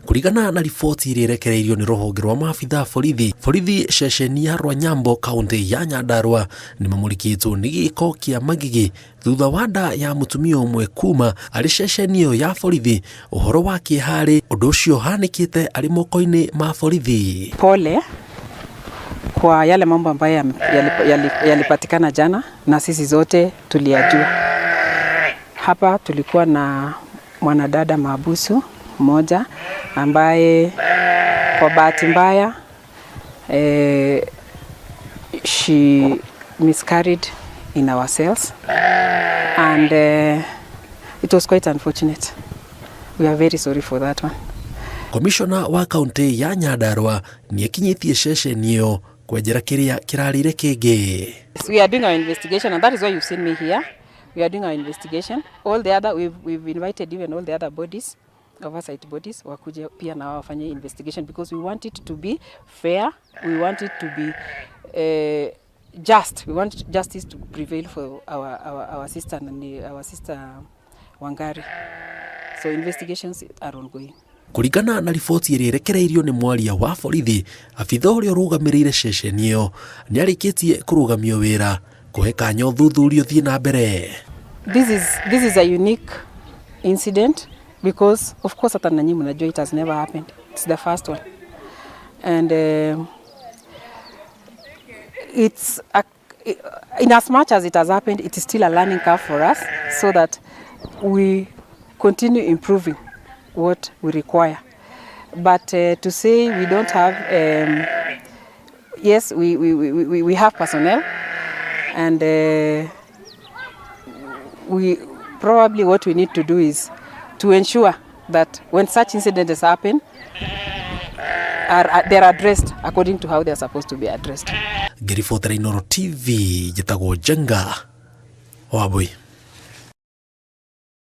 Kũringana na riboti ĩrĩa ĩrekereirio nĩ rũhonge rwa maabitha a borithi, borithi ceceni ya Rwanyambo kaũntĩ ya Nyandarua nĩ mamũrĩkĩtwo nĩ gĩko kĩa magigi thutha wa nda ya mũtumia ũmwe kuma arĩ ceceni ĩyo ya borithi. Ũhoro wa kĩeha rĩ, ũndũ ũcio ũhanĩkĩte arĩ moko-inĩ ma borithi. Pole kwa yale mambo ambayo yalipatikana jana na sisi zote tuliyajua. Hapa tulikuwa na mwanadada mahabusu mmoja ambaye kwa bahati mbaya she miscarried in our cells and it was quite unfortunate. We are very sorry for that one. Komishona wa kaunti ya Nyandarua nĩekinyĩtie ceceni ĩyo kwenjera kĩrĩa kĩrarĩire kĩngĩ. We are doing our investigation and that is why you've seen me here. We are doing our investigation. All the other, we've invited even all the other bodies, oversight bodies, wakuje pia na wao wafanye investigation because we want it to be fair, we want it to be just, we want justice to prevail for our sister, our sister Wangari. So investigations are ongoing. Kũringana na riboti ĩrĩa ĩrekereirio nĩ mwaria wa borithi, abitha ũrĩa ũrũgamĩrĩire ceceni ĩyo nĩarĩkĩtie kũrũgamio wĩra kũhe kanya ũthuthuria ũthiĩ na mbere. This is a unique incident because of course hata nanyi mnajua it has never happened. It's the first one. And in as much as it has happened, it is still a learning curve for us so that we continue improving what we require. But to say we don't have, yes, we have personnel and we probably what we need to do is to ensure that when such incidents happen, they're addressed according to how they're supposed to be addressed. Ngĩribotera Inooro TV, njĩtagwo Njenga Wambui.